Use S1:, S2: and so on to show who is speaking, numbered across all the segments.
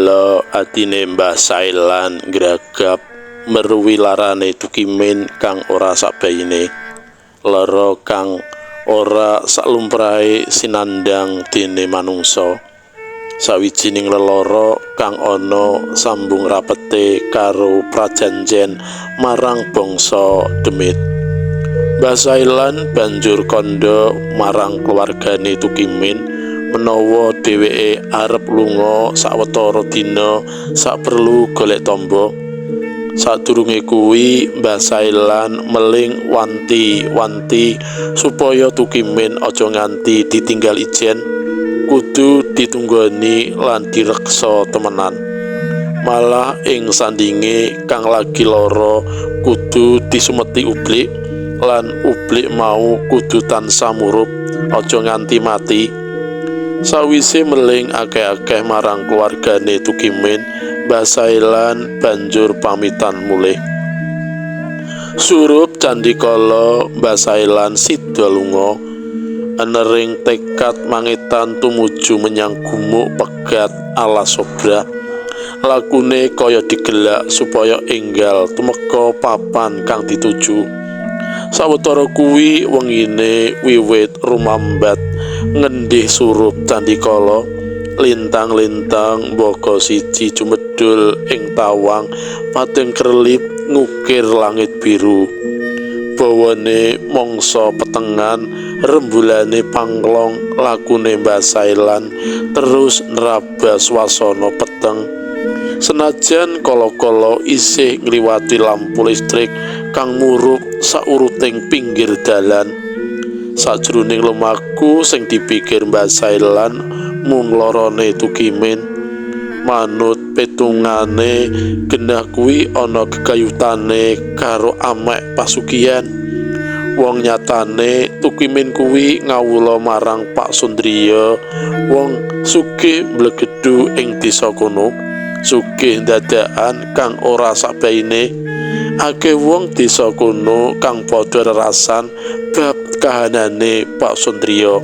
S1: Sandikala atine Mbah Sailan ngragap meruhi larane Tukimin kang ora sabayine, lara kang ora saklumprahe sinandhang dene manungsa. Sawijining lelara kang ana sambung rapete karo prajanjen marang bangsa demit. Mbah Sailan banjur kandha marang keluargane Tukimin menawa dheweke arep lunga sawetara dina saperlu golek tamba. Sadurunge kuwi Mbah Sailan meling wanti-wanti supaya Tukimin aja nganti ditinggal ijen, kudu ditunggoni lan direksa temenan. Malah ing sandinge kang lagi lara kudu disumeti ublik, lan ublik mau kudu tansah murup aja nganti mati. Sawise meling akeh-akeh marang keluargane Tukimin, Mbah Sailan banjur pamitan mulih. Surup candikala Mbah Sailan sida lunga, enering tekad mangetan tumuju menyang gumuk pegat alas Sobrah. Lakune kaya digelak supaya enggal tumeka papan kang dituju. Sawetara kuwi wengine wiwit rumambat ngendih surup candikala, lintang-lintang mbaka siji jumedhul ing tawang padeng kerlip ngukir langit biru. Bawane mangsa petengan, rembulane panglong, lakune Mbah Sailan terus nraba swasana peteng. Senajan kala-kala isih ngliwati lampu listrik kang murup sauruting pinggir dalan. Sajroning lumaku sing dipikir Mbah Sailan mung larane Tukimin. Manut petungane genah kuwi ana gegayutane karo amek pasugihan. Wong nyatane Tukimin kuwi ngawula marang Pak Sundriya, wong sugih mblegedhu ing desa kono, sugih dadakan kang ora sabaine. Akeh wong desa kono kang padha rerasan bab kahanane Pak Sundriya.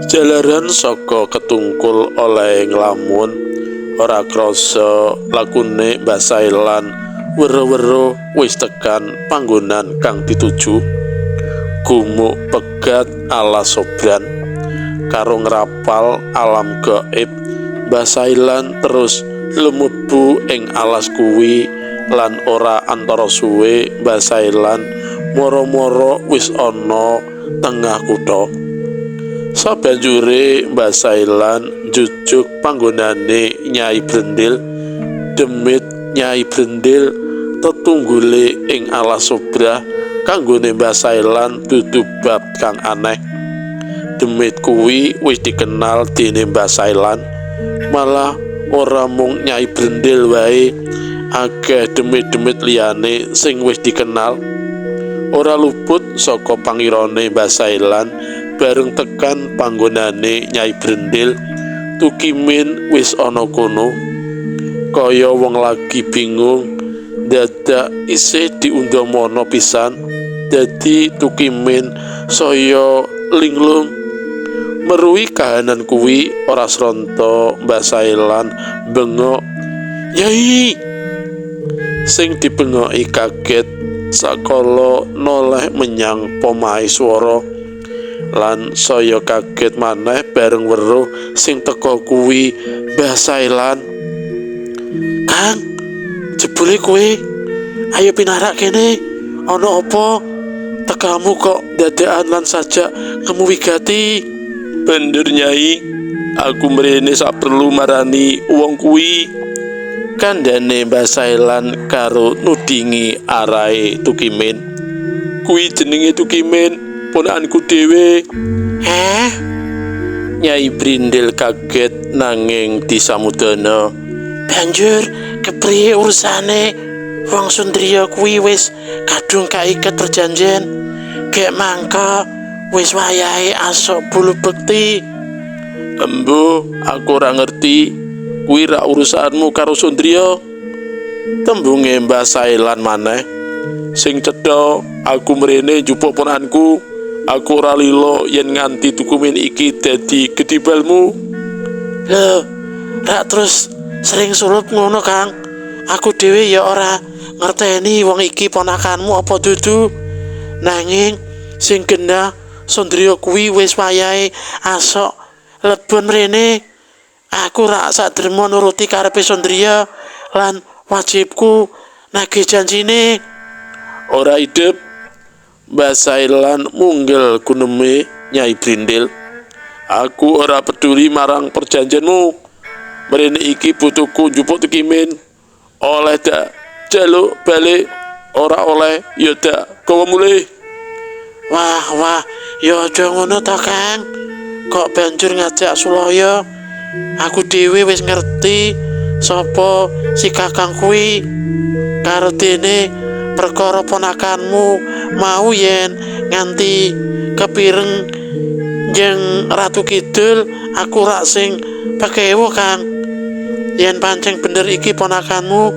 S1: Jalaran saka ketungkul oleh nglamun, ora krasa lakune Mbah Sailan wero-wero wis tekan panggonan kang dituju. Gumuk pegat alas Sobran karo ngrapal alam gaib, Mbah Sailan terus lumebu ing alas kuwi lan ora antara suwe Mbah Sailan moro-moro wis ana tengah kutha. Sabanjure Mbah Sailan njujuk panggonane Nyai Brendil. Demit Nyai Brendil tetunggule ing alas Sobrah kanggone Mbah Sailan dudu bab kang aneh. Demit kuwi wis dikenal dene Mbah Sailan, malah ora mung Nyai Brendil wae, akeh demit-demit liyane sing wis dikenal. Ora luput saka pangirane Mbah Sailan bareng tekan panggonane Nyai Brendil, Tukimin wis ana kono. Kaya wong lagi bingung, dadak isih diundhamana pisan. Dadi Tukimin saya linglung. Meruhi kahanan kuwi ora sronta Mbah Sailan bengok, "Nyai!" Sing dibengoki kaget sakala noleh menyang pomahe swara, lan saya kaget maneh bareng weruh sing teka kuwi Mbah Sailan. "Kang, jebule kowe? Ayo pinarak kene. Ana apa? Tekamu kok dadakan lan sajak ngemu wigati." "Bener Nyai, aku mrene saperlu marani wong kuwi," kandhane Mbah Sailan karo nudingi arahe Tukimin. "Kuwi jenenge Tukimin, ponakanku dhewe." "Heh?" Nyai Brindil kaget nanging disamudana. "Banjur kepriye urusane? Wong Sundriya kuwi wis kadung kaiket perjanjian. Gek mangka wis wayahe asok bulu bekti." "Embuh, aku ora ngerti. Kuwi ra urusanmu karo Sundriya," tembunge Mbah Sailan maneh. "Sing cetha aku mrene njupuk ponakanku. Aku ora lila yen nganti Tukimin iki dadi gedibalmu." "Lho, Rak terus sering sulup ngono, Kang. Aku dhewe ya ora ngerteni wong iki ponakanmu apa dudu. Nanging sing genah Sondrio kuwi wis wayahe asok lebon mrene. Aku rak sadremo nuruti karepe Sondrio lan wajibku nagih janjine. Ora idep. Mbah Sailan munggel guneme Nyai Brindil. Aku ora peduli marang perjanjianmu. Mrene iki butuhku njupuk Tukimin. Oleh dak jaluk balik, ora oleh ya dak gawa mulih. Wah wah, ya aja ngono ta, Kang. Kok banjur ngajak sulaya? Aku dhewe wis ngerti sapa si Kakang kuwi. Karo dene perkara ponakanmu mau yen nganti kepireng jeng Ratu Kidul, aku rak sing pekewo, Kang. Yen pancen bener iki ponakanmu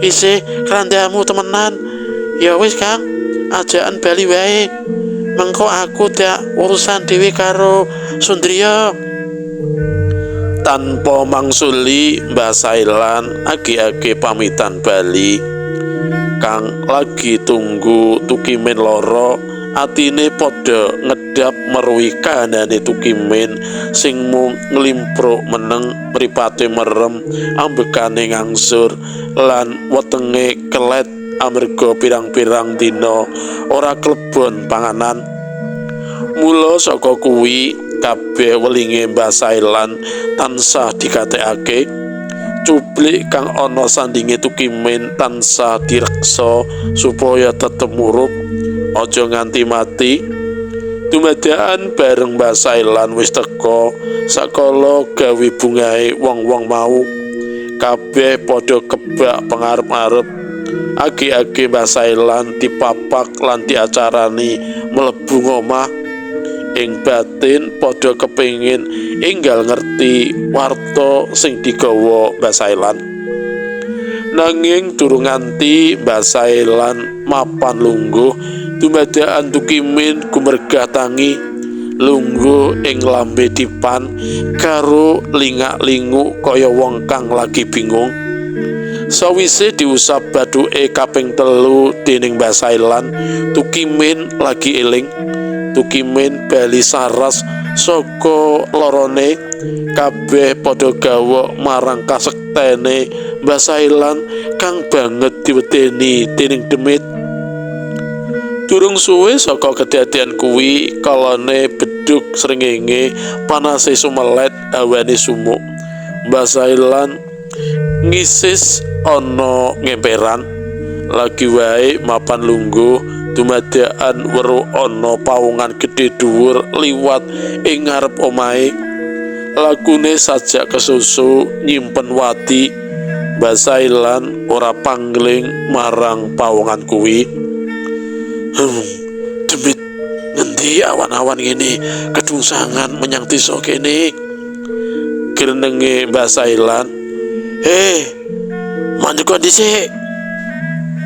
S1: isih krandamu temenan, ya wis, Kang, ajakan bali wae. Mengko aku dak urusan dhewe karo Sundriya. Tanpa mangsuli Mbah Sailan age-age pamitan bali. Kang lagi tunggu Tukimin loro, atine padha ngedap meruhi kahanane Tukimin sing mung nglimpruk meneng, mripate merem, ambekane ngangsur lan wetenge kelet amarga pirang-pirang dina ora klebon panganan. Mula saka kuwi kabeh welinge Mbah Sailan tansah dikatekake. Cublik kang ana sandinge Tukimin tansah direksa supaya tetep murup, aja nganti mati. Dumadakan bareng Mbah Sailan wis teka, sakala gawe bungahe wong-wong mau. Kabeh padha kebak pengarep-arep. Age-age Mbah Sailan dipapak lan diacarani mlebu ngomah. Ing batin padha kepingin enggal ngerti warta sing digawa Mbah Sailan. Nanging durung nganti Mbah Sailan mapan lungguh, dumadakan Tukimin gumergah tangi lungguh ing lambe dipan karo lingak-linguk kaya wong kang lagi bingung. Sawise diusap bathuke kaping 3 dening Mbah Sailan, Tukimin lagi eling. Tukimin bali saras saka lorone, kabeh padha gawok marang kasektene Mbah Sailan kang banget diwedeni dening demit. Durung suwe saka kedadian kuwi, kalane beduk srengenge, panase sumelet, hawane sumuk. Mbah Sailan ngisis ana ngemperan, lagi wae mapan lungguh. Dumadakan weruh ana pawongan gedhe dhuwur liwat ing ngarep omahe. Lakune sajak kesusu nyimpen wadi. Mbah Sailan ora pangling marang pawongan kuwi. Demit ngendi awan-awan ngene kedungsangan menyang desa kene? Grenenge Mbah Sailan. Mandek dhisik.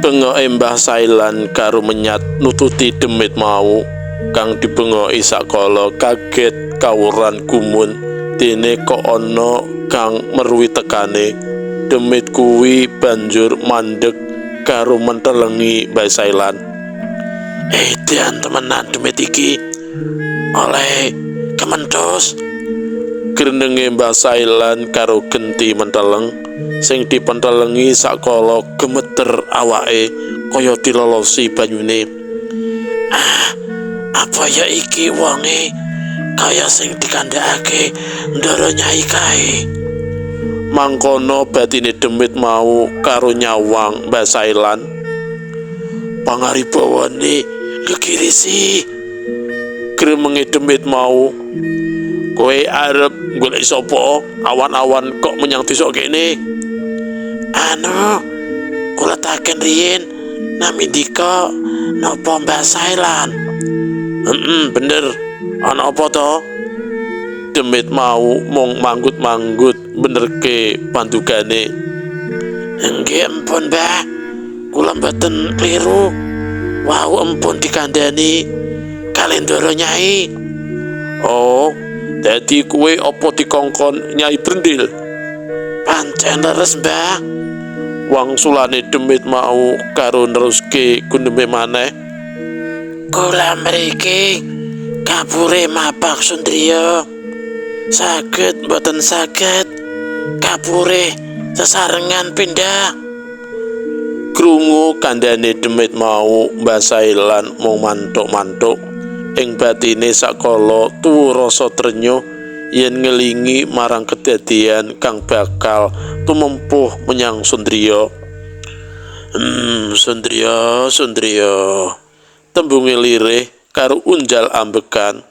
S1: Bengoke Mbah Sailan karo menyat nututi demit mau kang dibengoki sakala kaget kawuran gumun dene kok ana kang meruhi tekane. Demit kuwi banjur mandek karo mentelengi Mbah Sailan. Edan temenan demit iki oleh kementus. Grenenge Mbah Sailan karo genti menteleng sing dipentelengi sakala gemeter awake kaya dilolosi banyune. Apa ya iki wonge kaya sing dikandhakake ndara nyai kae. Mangkono batine demit mau karo nyawang Mbah Sailan. Pangaribawane gegirisi. Gremenge demit mau. Kowe arep golek sapa awan-awan kok menyang desa kene? Anu, kula taken riyin nami ndika napa Mbah Sailan? Bener. Ana apa to? Demit mau mung manggut-manggut benerke pandugane. Nggih empun, Mbah. Kula mboten kliru. Wau empun dikandhani kalih ndara nyai. Oh, dadi kowe apa dikongkon Nyai Brendil? Pancen leres, Mbah. Wangsulane demit mau karo neruske gundeme maneh. Kula mriki kapure mapak Sundriya. Saged mboten saged kapure sesarengan pindah. Krungu kandhane demit mau, Mbah Sailan mung mantuk-mantuk. Ing batine sakala tuwa rasa trenyuh yen ngelingi marang kedadian kang bakal tumempuh menyang Sundriya. Sundriya, Sundriya. Tembunge lirih karo unjal ambekan.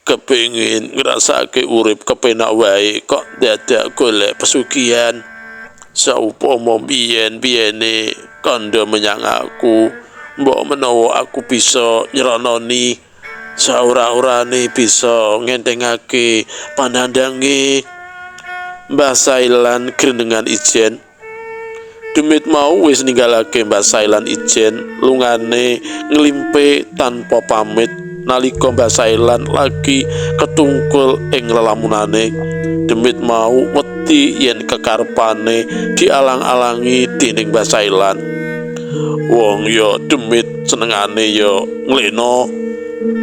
S1: Kepingin ngrasake urip kepenak wae kok dadak golek pesugihan. Saupama biyen-biyene kandha menyang aku, mbok menawa aku bisa nyrononi, saora-orane bisa ngentengake pandandange. Mbah Sailan grenengan ijen. Demit mau wis ninggalake Mbah Sailan ijen, lungane nglimpe tanpa pamit nalika Mbah Sailan lagi ketungkul ing lelamunane. Demit mau wedi yen kekarepane dialang-alangi dening Mbah Sailan. Wong ya demit senengane ya nglena.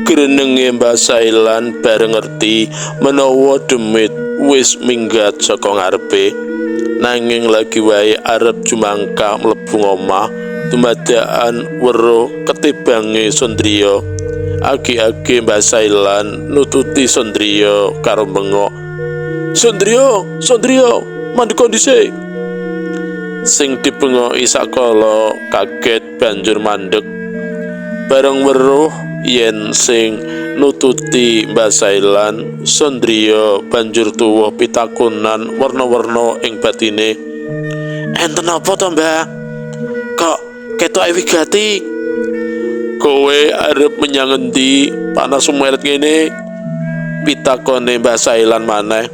S1: Grenenge Mbah Sailan bareng ngerti menawa demit wis minggat saka ngarepe. Nanging lagi wae arep jumangkah mlebu ngomah, dumadakan weruh ketibange Sundriya. Agi-agi Mbah Sailan nututi Sundriya karo bengok. Sundriya, Sundriya, mandeka dhisik. Sing dibengoki sakala kaget banjur mandek. Bareng weruh yen sing nututi Mbah Sailan, Sundriya banjur tuwuh pitakonan werna-werna ing batine. Enten apa to, Mbah? Kok ketoke wigati? Kowe arep menyang endi panas sumeret ngene? Pitakone Mbah Sailan maneh.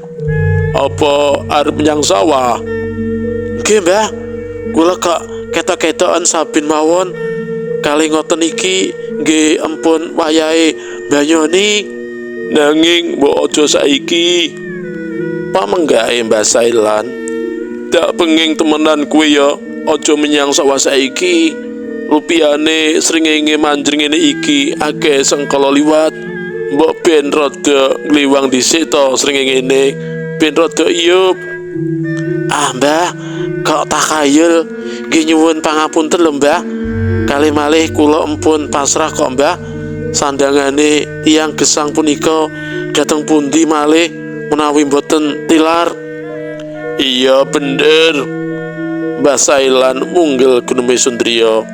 S1: Apa arep menyang sawah? Nggih, Mbah. Kula kok ketok-ketokan sabin mawon. Kali ngoten iki nggih empun wayahe banyoni. Nanging mbok aja saiki. Pamenggake Mbah Sailan. Dak penging temenan kowe ya aja menyang sawah saiki. Lupiyane srengenge manjring ngene iki akeh sengkala liwat. Mbok ben rada ngliwang dhisik to srengengene, ben rada iyup. Ah, Mbah, kok takhayul nggih nyuwun pangapunten lho, Mbah. Kalih malih kula empun pasrah kok, Mbah. Sandangane tiyang gesang punika dhateng pundi malih menawi mboten tilar. Iya bener. Mbah Sailan munggel guneme Sundriya.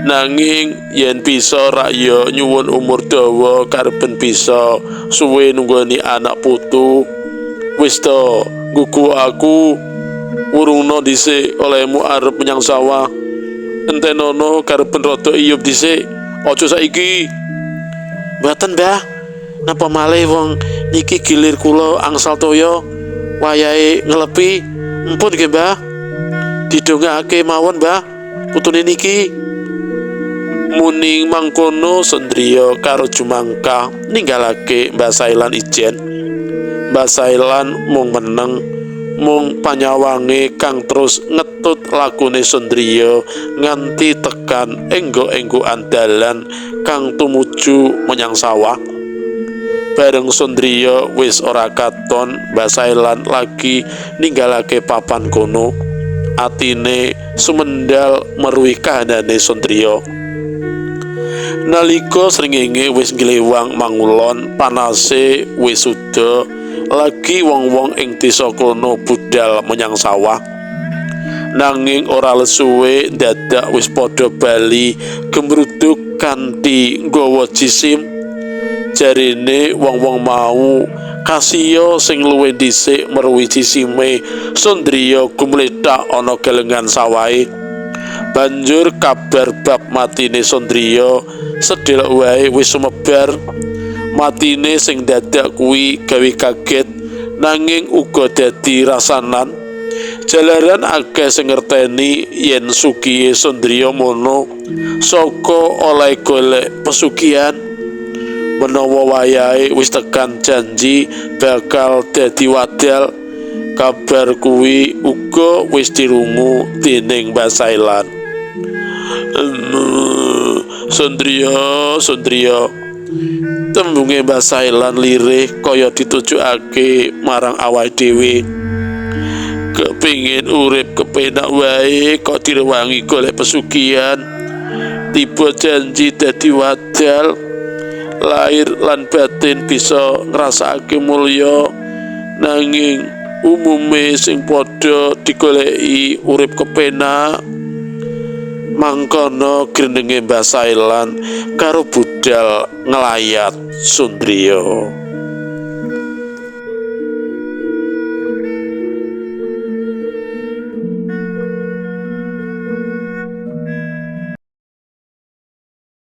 S1: Nanging yen bisa rak ya nyuwun umur dawa kareben bisa suwe nunggoni anak putu. Wis to, gugu aku wurungno dhisik olehmu arep menyang sawah. Entenono kareben rada iyup dhisik, aja saiki. Mboten, Mbah. Napa malih wong niki gilir kula angsal toya wayahe ngelepi. Empun nggih, Mbah. Didongakake mawon, Mbah, putune niki. Muni mangkono Sundriya karo jumangkah ninggalake Mbah Sailan ijen. Mbah Sailan mung meneng, mung panyawange kang terus ngetut lakune Sundriya nganti tekan enggok-enggokan dalan kang tumuju menyang sawah. Bareng Sundriya wis ora katon, Mbah Sailan lagi ninggalake papan kono. Atine sumendal meruhi kahanane Sundriya. Nalika srengenge wis nglewang mangulon, panase wis suda, lagi wong-wong ing desa kono budal menyang sawah. Nanging ora lesuwe dadak wis padha bali gemruduk kanthi nggawa jisim. Jarine wong-wong mau kasiya sing luwih dhisik meruhi jisime Sundriya gumlethak ana galengan sawahe. Banjur kabar bab matine Sundriya sedelok wae wis sumebar. Matine sing dadak kuwi gawe kaget, nanging uga dadi rasanan. Jalaran akeh sing ngerteni yen sugihe Sundriya mono saka oleh golek pesugihan. Menawa wayahe wis tekan janji bakal dadi wadal. Kabar kuwi uga wis dirungu dening Mbah Sailan. Sundriya, Sundriya. Tembunge Mbah Sailan lirih kaya ditujukake marang awake dhewe. Kepingin urip kepenak wae kok direwangi golek pesugihan. Tiba janji dadi wadal, lahir lan batin bisa ngrasakake mulya, nanging umume sing padha digoleki urip kepenak. Mangkono grenenge Mbah Sailan karo budal nglayat Sundriya.